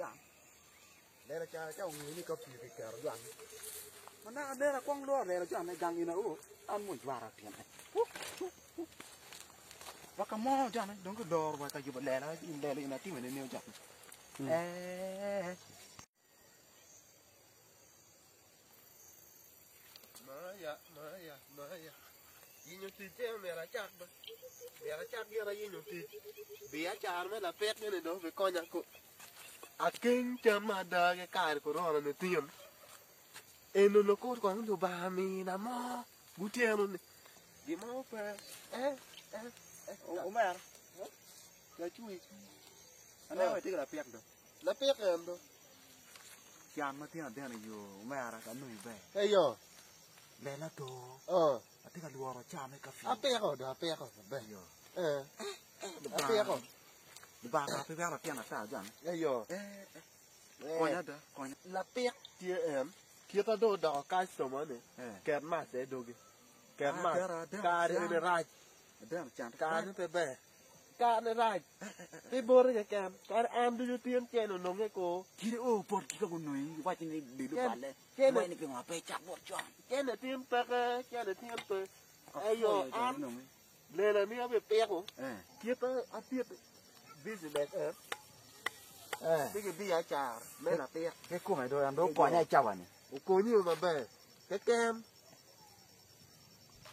Jwan. Lela ca ca ongeyo ni ka pii kiketo jwan. Ma naka lela kwong lworo lela jwan i gang ina o an mo jwara tyene. Wa ka mo jwan dong kiloro wa ka yubo lela in lela ina time nining jwan. Ee. Maya, maya, maya. Yenyo tic ce omyero acak ba. Myero acak gin ayenyo tic. Biacara me lapik gini dong bikonya ko. Akeng cam ma ada ki kare korona ni tin. Eno lukut kong Lubanga mina mo gutyeno ni gin mo pe. Eh, eh, eh. Omera, lacwic. Aneno itye ki lapik do. Lapik en do. Can ma tye adeno i yo omera ka nongo iber. Eyo. Lela to. Oh. Atye ka lworo ca me kafyu. Apiko do apiko maber. Eyo. Eh. Apiko. Lubanga kara pe weko latin ata jane. Eyo. Eh, eh. Konya da, konya. Lapik tye en. Kita dong odoko customer ni. Eh. Ket mac e dogi. Ket Ah, mac. adera, adera, Kare can. eni rac. Adeno can. Kare ni pe ber. Kare rac. Pe boti keken. Kare an ducu tin cen ononge ko. Kite o botgi ka gunongi giwaco ni lilo Cen- balle. cene- Giwaco ni pingo ape cat bot con. Cene tin peke, cene tin pe. Eyo, Apwoyo jo an gunongi. lela ni abipiko. Eh. Kita atit business en. Eh. Ci gibiacara me lapik. Kikome do en do okonya i cawa ni. Okonyi maber. Keken.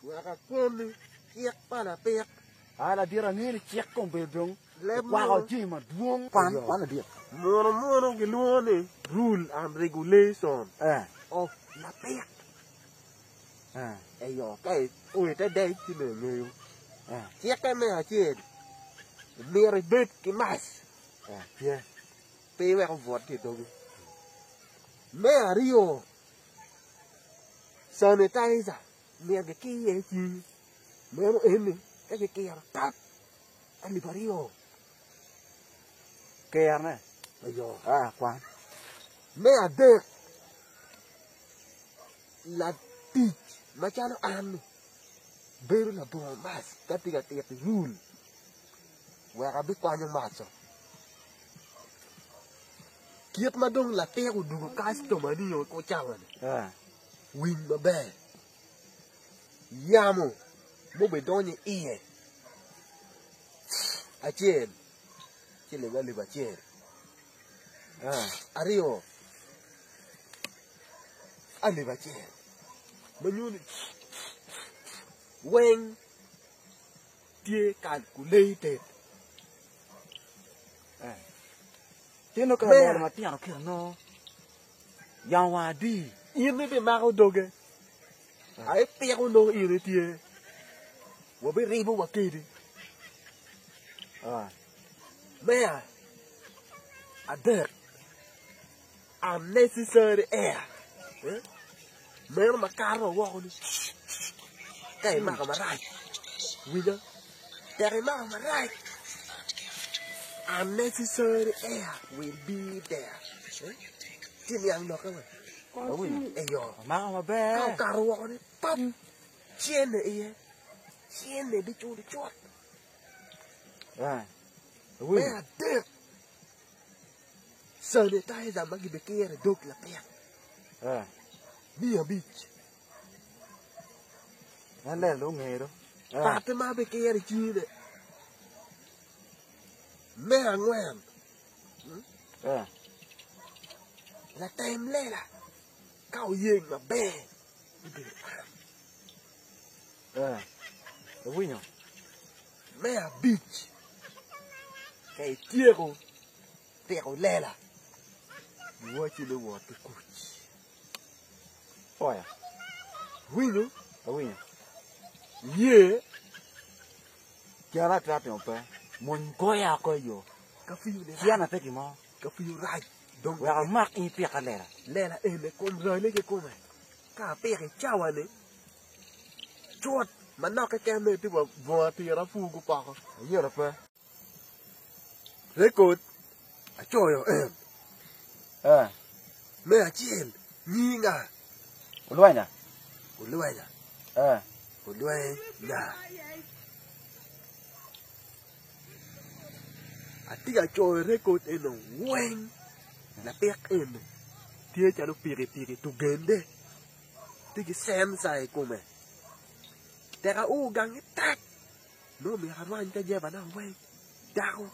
Wek akwanni cik pa lapik. A ladit angeyo ni cik kong obedo dong Leb okwako mono. jami madwong. Kwan, Iyo. kwan ladit. Muno muno gilwongo ni rule and regulation Eh. of lapik. Eh. Eyo ka ioyo ite dec ci nongo ingeyo. Eh. Cikke me acel myero ibed ki mac. Eh. Tye. Pe iwek obwot ki i dogi. Me aryo Sanitizer myero gikir iye cingi meno eni ka gikiro tap alip aryo Kirne ayo ah kwan. Me adek latic macalo an-ni bedo labongo mac ka tye ka tito rul wek abikwanyo mac-co. Kit ma dong latik odwogo kactoma-ni o cawa-ni, winy maber, yamo mubidonyo i iye acel ciling alip acel, aryo alip acel ma nyuto ni weng tye calculated. Tye nongo ka lalelo matino kit nongo yamo wang adi. In ibimako doge, aye piko nongo in itye, wabiribo wa kedi. Me adek, unnecessary air, meno makato woko ni ka imako marac, winyo tek imako marac unnecessary air will be there ci niang lokke wa eyo Amako maber. Ka okato woko ni pap cene iye cene biculo cut. Me adek Sanitizer ma gibikiro i dog lapik 500. En lela dong ongeyo do. Patte ma abikiro i cingine. Me angwen, latem lela ka oyeng maber bibedo an. Iwinyo? Me abic, ka ityeko tiko lela, giwacci ni wot ki kuc. Oya. Iwinyo? Awinyo. Iye? Cen atwero timo pe. Mony goya oko i yo. Cen ate gin mo. Kapiyo rac. Dong Wek amak in ipika lela. Lela ene kom rale kikome. Ka apiko i cawa-ni, Cut manok keken mere tye wa bunga tira pur gupoko. Ayelo pe. Rekod acoyo en. Eh. Me acel nyinga. Olwenya. Olwenya. Eh. Olwenya. Atye ka coyo rekod eno weng. Lapik eni tye calo pikipiki tugende tye ki cenca i kome tek ao gangi tek nongo myero arwany te jebana weng dako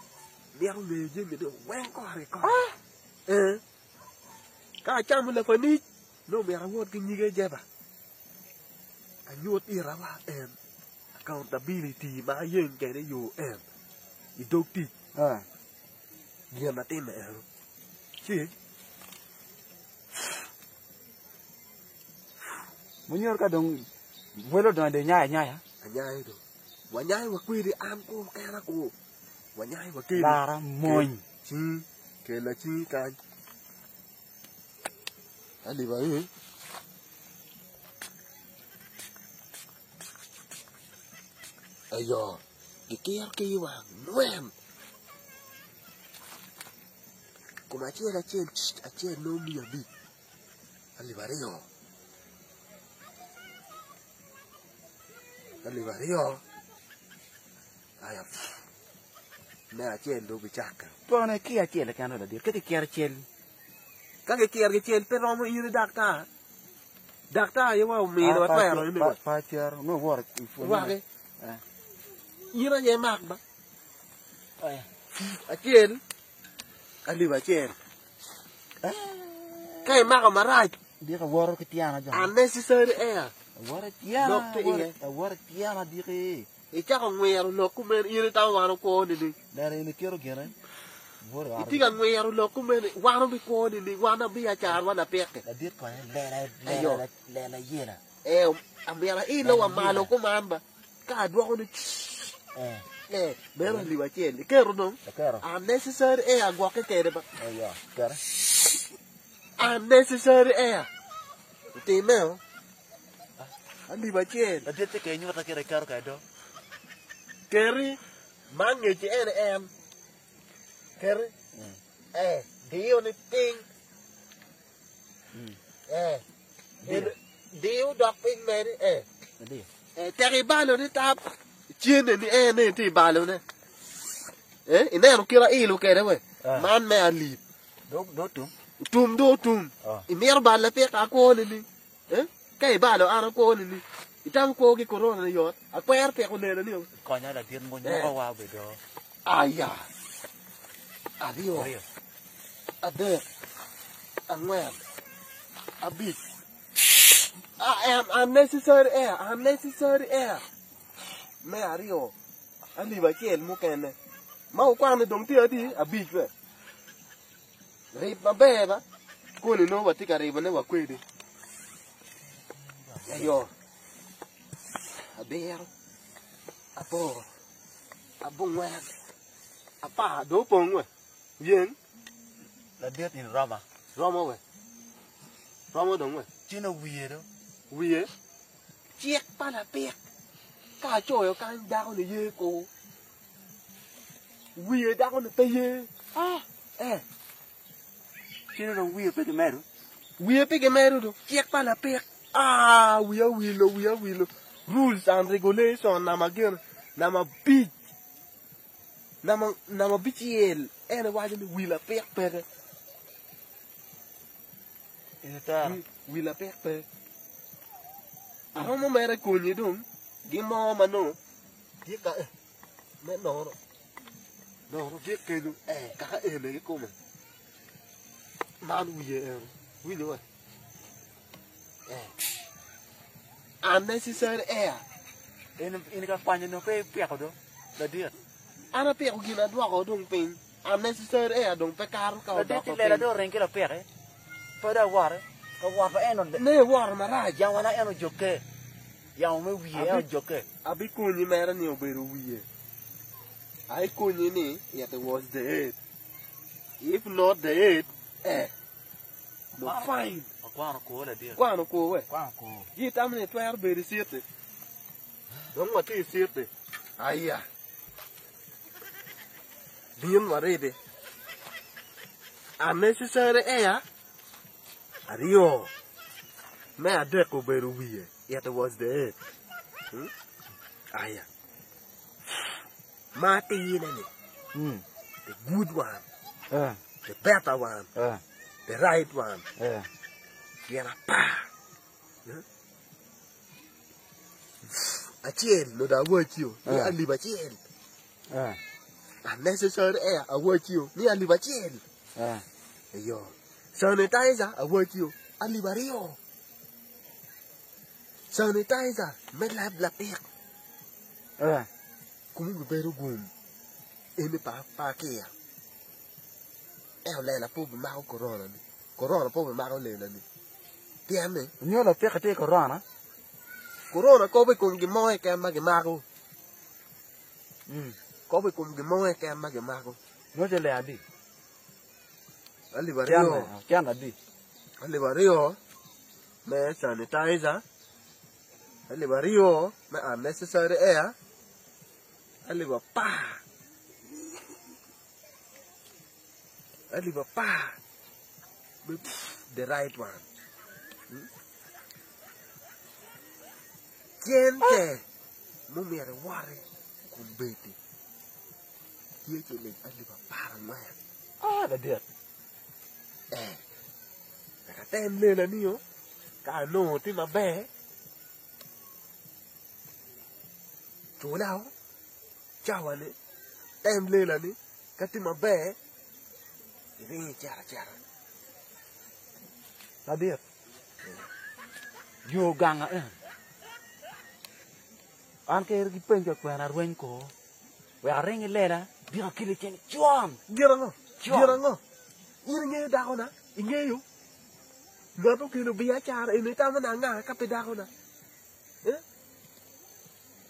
mito ngeyo jamine weng kore ki kore ee ka acamo lapanic nongo myero awot ki nyige jeba anyut ita wa en accountability ma ayeng kwede i yo en i dog tic. Gin ma timme eno ci Munyoro ka dong welo odonyo dong inyayo anyaya. Anyayo dong. Wanyayo wa kwedi an ko kena ko. Wanyayo wa kedi. Lara mony. Cingi, kela cingi kany. Alip aye. Ayo. Gikiro ki i wang ngwen kom acel acel acel nongo miya abic alip aryo aya me acel dong obicakke. Twon ki acel keken ladit ka kikiro cel. Ka kikiro kicel pe romo in i daktar. Daktar aye wa ominiwa twero ni wa. Pa cero nongo iwoto i pwonye. Rwaki. In aye imak ba. Acel alip acel. Ka imako marac. Diki awoto ki tyena jo. Unnecessary air. Awoto tyena. Lok tye iye. Awoto tyena diki. Icako ngwiro lok kumeno in itamo wan okwo nining? Lela in iketo gine. Itye ka ngwiro lok kumeno wan obikwo nining? Wan abiacarwa lapike. Ladit konya lela lela lela yela. Ee amyero aile wa malo kuman ba ka adwoko ni ee meno alip acel iketo dong unnecessary air gwokke kede ba unnecessary air otimmeo. Alip acel. Ladit tye ka inyuta kit eketo kwede do. Keri ma ngeci ene en. Keri. Eh, diyo ni piny. Eh. Diyo dok piny medi eh. Eh, tek ibalo ni tap cene ni en ni tye ibalo ne. Eh, ineno kit ailo kwede we. Man me alip. Do tum. Tum do tum. Imito balo lapika akwo ni ni. Eh? Ka ibalo an akwo nini? Itamo kwo ki korona ni yot? Akwero piko neno ni. Konya ladit mo nyuko wa obedo. Aya. Aryo. Adek. Angwen. Abic. I am unnecessary air. Unnecessary air. Me aryo. Alip acel mukene. Ma wukwano dong tye adi? Abic we. Rib maber ba, koni nongo watye ka ribone wa kwedi. Ayo, abiro, aboro, abongwen, apar, dong opong we, yeng. Ladit in roma. Romo we, romo dong we. Cino wiye do. Wiye, cik pa lapik, ka acoyo kany dako ni ye ko. Wiye dako-ni pe ye. Eh. Cwinye dong wiye pe gimedo. Wiye pe gimedo do. Cik pa lapik. Ah, wiya wilo, wiya wilo. Rules and regulation namba gin, namba abic, namba, namba abicel en waco ni wi lapik peke. Wi lapik pe. Aromo mere konyi dong gi mo ma nongo tye ka me nono nono tye kenyo ee kaka ene kikome man wiye eno winyo wa ee unnecessary air In ka kwanyo nongo pe ipiko do ladit. An apiko gin adwoko dong piny unnecessary air dong pe kato ka Ladit odoko ti lela piny. do oring ki lapiki pe do awote ka woto en Ne iwoto marac. Yamona en ojokke yamo me wiye en ojokke. Abikonyi mere ni obedo wiye. Aikonyi ni it was the head. If not the head, eh, no fine. Akwano kor ladit. Kwano kor we. Kwano kor. Ji itamo ni twero bedo i city. Dong watye i city. Aya. Bin waridi. Unnecessary air. Aryo. Me adek obedo wiye. It was the head. Hmm? Aya. Ma atirne ni. Mm. The good one. The better one. The right one. Gin apar. Acel nyo dong awaccio ni alip acel. Unnecessary air awaccio ni alip acel. Eyo. Sanitizer awaccio alip aryo. Sanitizer me leb lapik. Kumi bibedo gum eni pa akir. Ento lela pe obimako korona ni. Korona pe obimako lela ni. Pien ni. Nyo lapik tye korona? Korona kobo i kom gin mo keken ma gimako. Kobo i kom gin mo keken ma gimako. Nyo tye ler adi? Alip aryo. Cen adi? Alip aryo me sanitizer. Alip aryo me unnecessary air. Alip apar. Alip apar me the right one. Cente mumyero iwoti kun bedi tye ciling alip 14. Ah, ladit. Eh, wek atem lela nio ka anongo tye maber Cula cawa-ni, tem lela-ni ka tye maber iringo icito acita. Ladit, yo ganga eni, an keri gipeny ka kwena arweny ko, wek aring i lela bik akeli cen con. Gin ango? Gin ango? In ingeyo dakona? Ingeyo? Ngat okelo biacara eni itamo ni anga ka pe dakona?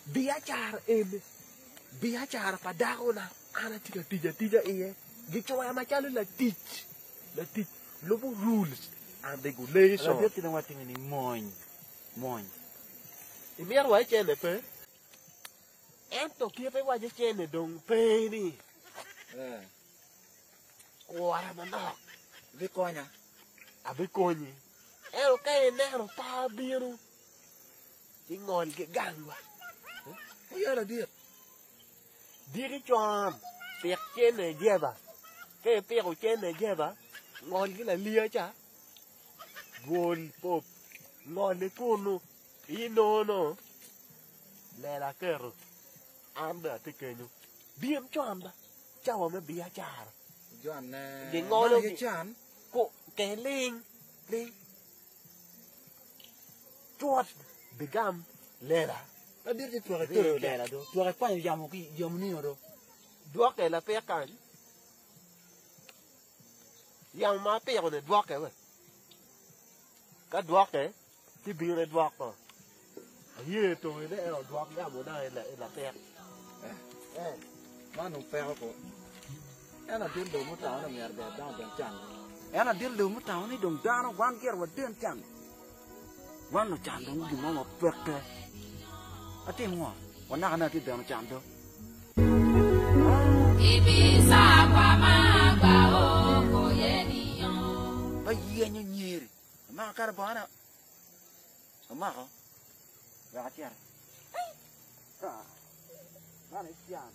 Biacara eni, biacara pa dakona an atye ka tic atica iye, gicoya macalo latic, latic lubo rules and regulation. Ladit kit ma watimo ni mony, mony. Imito wa icene pe? Ento kit iwaco cene dong pe ni. Kura manok. Ibikonya? Abikonyi. Ento ka ineno pe abino, ci ngol ki gangwa. Aye ladit. Diki con, pik cene i jeba. Ka ipiko cene i jeba, ngol ki laliya ca, dwol pop, ngol i kunu, inono lela aketo, an bene atye kenyo. Bin con ba, cawa me biacara. Gingolo ki can. Ke ling ling. Cut bigam lela. Ladit ci twak itoyo lela do. Twak ikwanyo yamo ki yamo nino do. Dwoke lapik kany. Yamo ma apiko ni dwoke we. Ka dwoke ci bino idwoko. Aye toyo ne ento dwok yamo na i lapik. Eh, man dong peko ko. En adit dong mutamo ni myero ber dano den can. En adit dong mutamo ni dong dano wan gire waden can. Wan lucan dong gin mo ma peke. Atim ngo? Wanaka ne atye deno can do. Pa yenyo nyeri. Amako kare bongone. Amako. Wek aciti. Man aye can.